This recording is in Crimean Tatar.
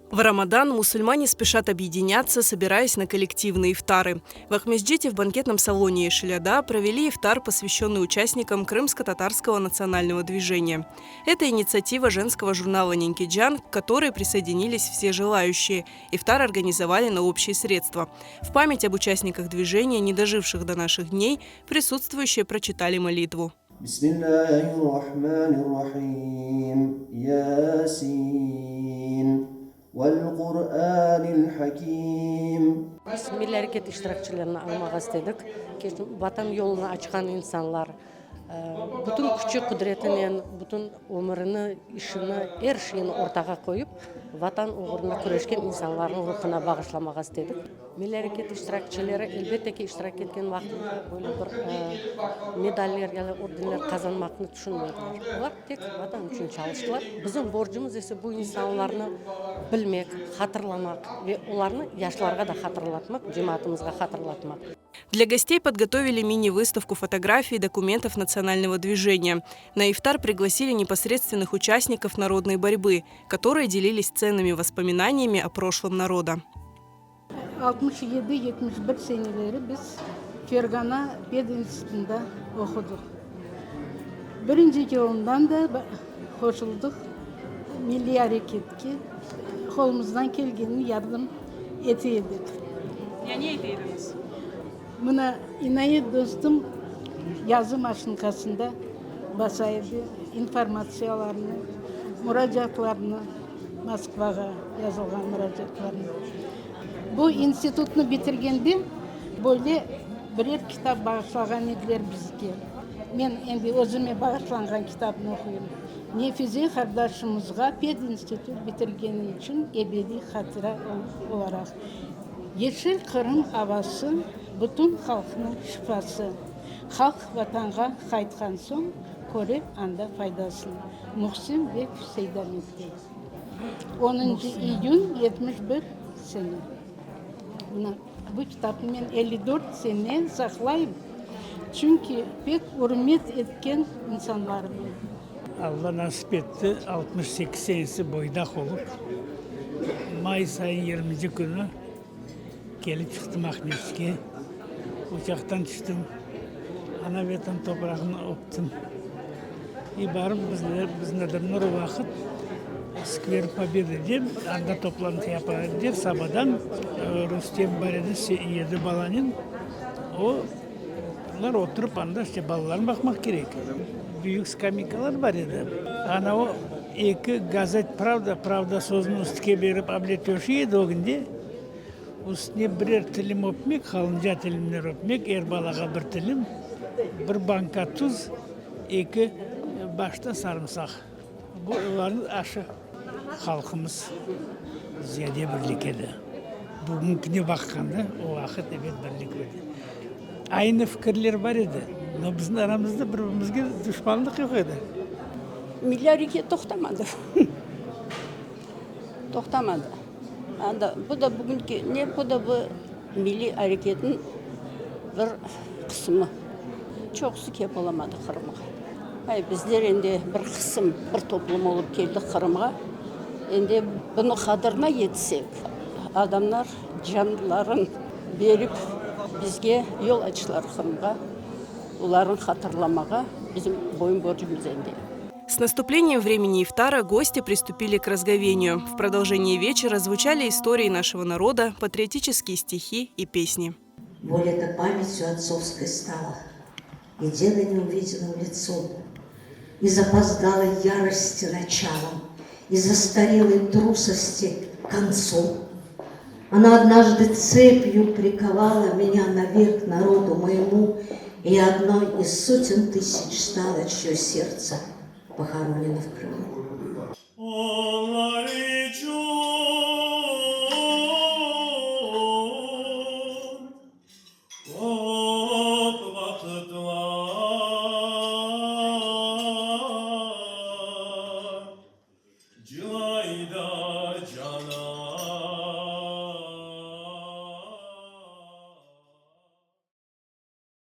В Рамадан мусульмане спешат объединяться, собираясь на коллективные ифтары. В Акмесджите в банкетном салоне Ишиляда провели ифтар, посвященный участникам крымско-татарского национального движения. Это инициатива женского журнала «Ненкиджан», к которой присоединились все желающие. Ифтар организовали на общие средства. В память об участниках движения, не доживших до наших дней, присутствующие прочитали молитву. Bismillâhirrahmânirrahim. Yâsîn. Vel-Qur'ânil Hakîm. Biz milliy areket iştirakçilerini añmağa istedik. Vatan yolunı açqan insanlar, bütün küçü-qudretinen, bütün ömürini, işini, er şeyini ortağa qoyıp, Vatan oğrunda küreşken insanlarnıñ ruhuna bağışlamağa istedik. Milliy areket iştirakçileri, elbette ki, iştirak etken vaqtında böyle bir medaller ya da ordenler qazanmaqnı tüşünmediler. Olar tek Vatan içün çalıştılar. Bizim borcumız ise bu insanlarnı bilmek, hatırlamaq ve olarnı yaşlarğa da hatırlatmaq, cemaatımızğa hatırlatmaq. Для гостей подготовили мини-выставку фотографий и документов национального движения. На ифтар пригласили непосредственных участников народной борьбы, которые делились ценными воспоминаниями о прошлом народа. 67-71 seneleri biz Fergana pedinstitutında oqudıq. Birinci yılından da qoşuldıq milliy areketke, qolumızdan kelgenini yardım ete edik. Ya ne ete ediñiz? Mına, İnayet dostum yazı maşinkasında basa edi informatsiyalarnı, muracaatlarnı, Moskvağa yazılğan muracaatlarnı. Bu institutnı bitirgende böyle birer kitap bağışlağan ediler bizge. Men endi özüme bağışlanğan kitapnı oquyım. Nefize qardaşımızğa pedinstitut bitirgeni içün ebediy hatıra olaraq. Yeşil Qırım avası, bütün halqnıñ şifası. Halq Vatanğa qaytqan soñ, köre anda faydasını. Muhsin bek Seydametli. Onıncı iyün 71 sene. Mına bu kitapnı men 54 sene saqlayım, çünki pek ürmet etken insanlarım edi. Alla nasip etti, 68 senesi boydaq olıp, mayıs ayınıñ yirminci künü kelip çıqtım Aqmescitke. Uçaqtan tüştim, ana-Vetan toprağını öptim. İ barıp bizler, bizni adamlar o vaqıt Skver Pobeda dep, anda toplantı yapa ediler, sabadan Rustem bar edi, yedi balanen, o, Olar oturıp anda işte balalarnı baqmaq kerek. Büyük skameykalar bar edi. Ana o eki gazet Pravda, Pravda sözüni üstke berip able töşey edi ögünde. Üstüne birer tilim ötmek, qalınca tilimler ötmek, er balağa bir tilim, bir banka tuz, eki başta sarımsaq. Bu olarnıñ aşı. Halqımız ziyade birlik edi. Bugünkine baqqanda, o vaqıt, ebet, birlik edi. Aynı fikirler bar edi, no bizim aramızda bir-birimizge duşmanlıq yoq edi. Milliy areket toqtamadı. Toqtamadı. Anda bu da bugünki ne, bu da bu milliy areketniñ bir qısımı. Çoqusı kelip olamadı Qırımğa. Ay, bizler endi bir qısım, bir toplum olıp keldik Qırımğa. Endi bunı qadırına yetsek, adamlar canların berip bizge yol açtılar Qırımğa, olarnı hatırlamağa bizim boyun-borcumız endi. С наступлением времени ифтара гости приступили к разговению. В продолжении вечера звучали истории нашего народа, патриотические стихи и песни. Воля-то памятью отцовской стала, И деда неувиденным лицом, И запоздалой ярости началом, И застарелой трусости концом. Она однажды цепью приковала меня навек народу моему, И я одной из сотен тысяч стала, чье сердце похоронено в Крыму.